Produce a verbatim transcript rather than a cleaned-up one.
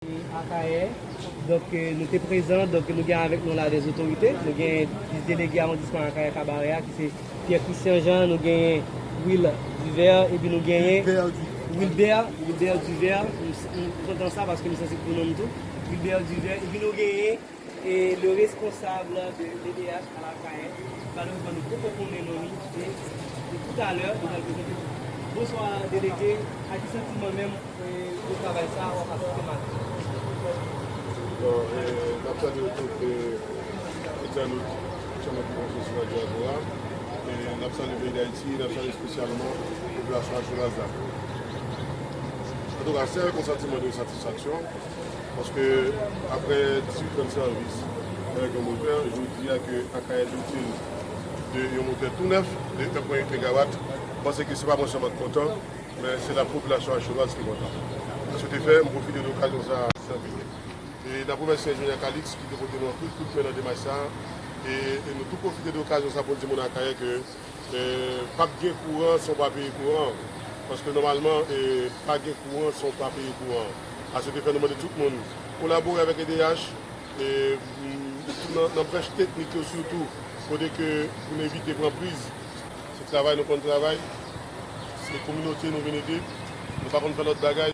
Akayè. Donk, eh, nou te prezan, donk nou gen avèk nou la de otorite. Nou gen vis delege awondisman Akayè Kabarè a, ki se Pierre Christian Jean, nou genyen Will Duver, epi nou genyen Wilbert Duver. Wilbert, Wilbert Duver, nou, nou kontan sa paske nou santi pou nou tou. Wilbert Duver, epi nou genyen e le responsable de l'E D H à la Cayenne. Malerezman, nou poko konnen non li, e, e toutalè, nou pral prezante. Bonswa, delege, a ki santiman menm, e, de travay sa a w ap asiste maten? Bon, e, n ap salye tout, e, entènot, entènot ki branche sou Radyo Agora. E, n ap salye peyi Dayiti, n ap salye espesyalman popilasyon Achoraz la. Antouka, se avèk yon santiman de satisfaksyon. Paske apre dizuit an de sèvis avèk yon motè, jodi a ke Akayè dote l de yon motè tou nèf de en pwen uit megawat, m panse ke se pa mwen sèlman ki kontan, men se la popilasyon achoraz ki kontan. Se te fè, m pwofite de okazyon sa a, sèvi. E n ap remèsye enjenyè Calix ki te pote nou anpil kout men nan demach sa a. E, e nou tou pwofite de okazyon sa a pou n di moun Akayè ke E, p ap gen kouran san w pa peye kouran. Paske nòmalman, e, pa gen kouran san w pa peye kouran. A se te fè nou mande tout moun kolabore avèk E D H, e, m, nan, nan branch teknik yo sitou, kote ke pou n evite pran priz. Se travay nou konn travay, se kominote nou vin ede, nou pa konn fè lòt bagay.